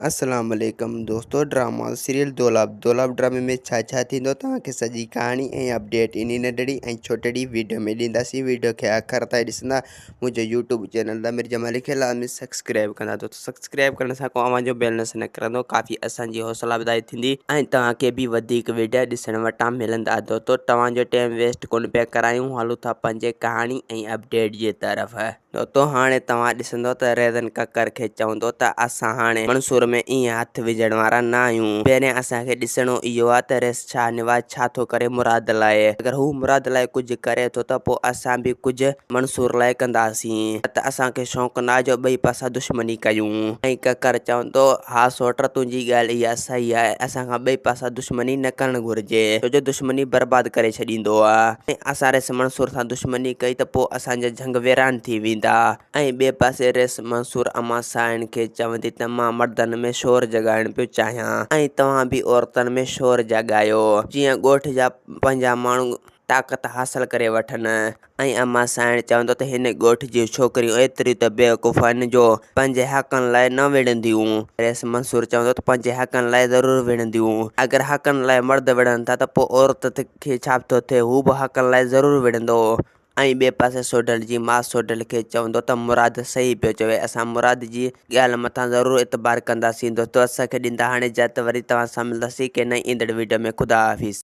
اسلام عليڪم دوستو ڊراما سيريل دولاب دولاب ڊرامي ۾ ڇا ڇا ٿيندو توهان کي سڄي ڪهاڻي ۽ اپڊيٽ انهي ننڍڙي ۽ ڇوٽڙي ويڊيو ۾ ڏينداسين ويڊيو کي آخر تائين ڏسندا منهنجو يوٽيوب چينل ضمير جمالي کي لازمي سبسڪرائب ڪندا دوستو سبسڪرائب ڪرڻ سان ڪو اوهان جو بيلنس نه ڪرندو ڪافي اسان جي حوصلا افزائي ٿيندي ۽ توهان کي به وڌيڪ ويڊيا ڏسڻ وٽان ملندا دوستو توهان جو ٽيم ويسٽ ڪونه پيا ڪرايون هلون ٿا پنهنجي ڪهاڻي ۽ اپڊيٽ جي طرف. دوستو هاڻي توهان ڏسندو ته ريزن ڪڪر کي چوندو ته اسان هاڻي منصور ۾ ائين هٿ وجهڻ وارا نه آهيون. پهريان اسان کي ڏسڻو اهو آهي ته ريس شاهنواز ڇا ٿو ڪري مراد لاء. اگر هو مراد لاء ڪجهه ڪري ٿو ته پوء اسان به ڪجهه منصور لاء ڪنداسين. نه ته اسان کي شوق نه آهي جو ٻئي پاسا دشمني ڪيون. ۽ ڪڪر چوندو، ها سوٽ تنهنجي ڳالهه اها صحيح آهي. اسان کان ٻئي پاسا دشمني نه ڪرڻ گهرجي. ڇو جو دشمني برباد ڪري ڇڏيندو آهي. ۽ اسان ريس منصور سان دشمني ڪئي ته پوء اسان جا جهنگ ويران ٿي ويندا ۽ ٻئي پاسي ريس منصور امان سائڻ کي چوندي ته مان مردن ۾ شور جڳائڻ پيو چاهيان ۽ توهان به عورتن ۾ شور جاڳايو جيئن ڳوٺ جا پنهنجا ماڻهو طاقت حاصل ڪري وٺن ۽ امان سائڻ چوندو ته هن ڳوٺ جون ڇوڪريون ايتريون ته بيوقوف آهن جو پنهنجي حقن لاء نه وڙهنديون ريس منصور چوندو ته پنهنجي حقن لاء ضرور وڙهنديون اگر حقن لاء مرد وڙهن ٿا ته پوء عورت کي ڇا ٿو ٿئي هو به حقن لاء ضرور وڙهندو. ۽ ٻئي پاسي سوڍل جي ماء سوڍل کي چوندو ته مراد صحيح پيو چوي اسان مراد جي ڳالهه مٿان ضرور اعتبار ڪنداسين دوستو اسان کي ڏيندا هاڻي اجازت وري توهان سان ملنداسين ڪنهن نئين ايندڙ ويڊيو ۾ خدا حافظ.